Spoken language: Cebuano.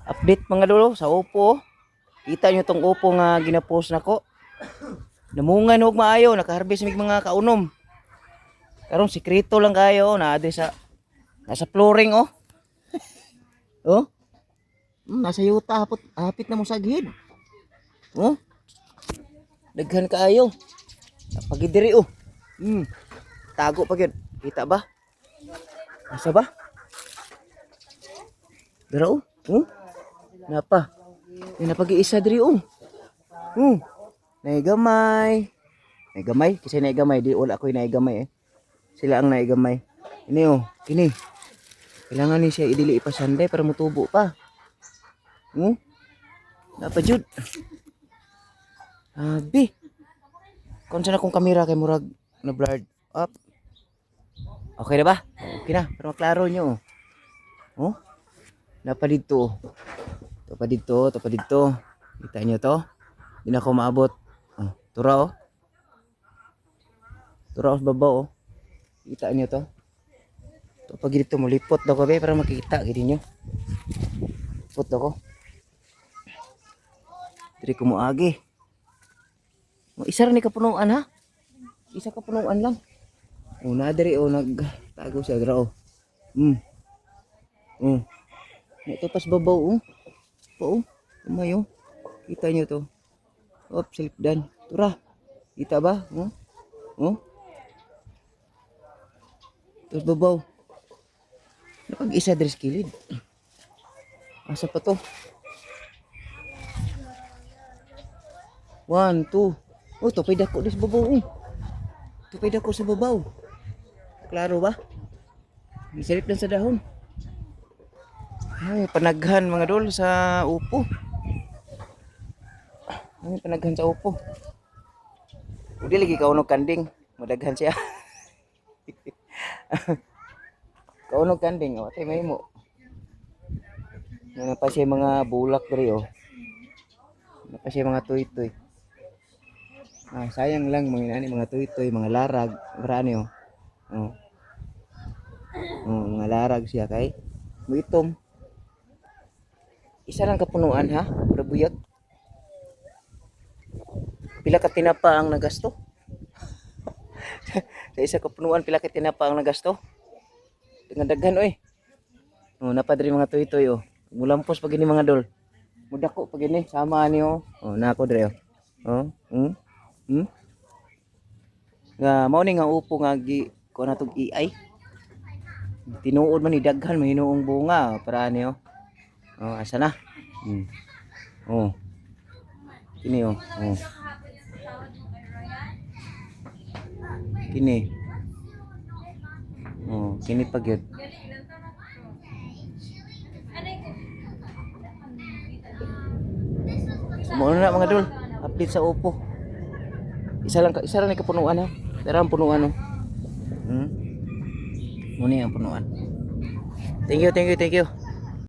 Update, mga dol, sa upo. Kita nyo tong upo nga ginapost nako. Namunga og maayo, nakaharvest mig mga kaunom. Karon sikreto lang kayo na adre sa nasa flooring oh. Oh. Nasa yuta hapot hapit na mo saghid. Oh. Daghan kaayo. Pagidiri oh. Tago pa gyud. Kita ba? Asa ba? Dira oh. Oh. Napa. May napag-iisa diri oh. Oh. Naigamay. Naigamay? Kasi naigamay. Di wala ko'y naigamay eh. Sila ang naigamay. Ini oh. Kini. Kailangan ni siya idili ipasanday para mutubo pa. Oh. Napa jud. Abi. Kung saan akong kamera kay murag na blurred up. Okay na ba? Okay na. Para maklaro nyo. Oh. Oh. Napa dito. Oh. Ito pa dito, ito pa dito. Kita nyo to? Hindi na ako maabot. Oh, tura oh. Tura oh, sa babaw oh. Kita nyo to? Ito pag dito mulipot daw ko be para makita gid nyo. Lipot daw ko. Diri ko moagi. Oh, isa ra ni kapunuan ha. Isa kapunuan lang. Oh, na diri oh nagtago siya dira oh. Oh. Ito pas babaw oh. Po oh. Umayo. Kita nyo to. Op, silipdan. Tura. Kita ba? Oh. Oh. Tapos babaw. Napag-isa diri sa kilid. Asa pa to? One, two. Oh, tupay dako dis babaw. Oh. Tupay dako sa babaw. Klaro ba? Gisilip lang sa dahon. Ay, panaghan, mga dol, sa upo. Ay, panaghan sa upo. Udi lagi kaunog kanding, madaghan siya. Kaunog kanding, oh, tay may mo. Naa pa siya mga bulak diri oh. Naa pa siya mga tuy-tuy. Ah, sayang lang mga inani, mga tuy-tuy, mga larag, marani oh. Oh. Oh, mga larag siya kay muitom. Isa lang kapunuan ha, pero buyag. Pila ka tinapa ang nagasto? Sa isa ka punuan, pila ka tinapa ang nagasto? Dengan daghan oy. Oh, napadri mga tuy-tuy oh. Mulampos pag ini, mga dol. Mudako pag ini sama ani oh. Oh, nako dre oh. Oh? Nga mao ni nga upo nga gi kuan natong AI. Tinuod man ni daghan mahinuong bunga para ani oh. Oh, asa na? Oh. Kini oh. Oh. Kini. Oh, kini pa gyud. Mao na, mga dol. Update sa upo. Isa lang ni kapunuan ha. Dara ang punuan oh. Mao ni ang punuan. Thank you, thank you, thank you.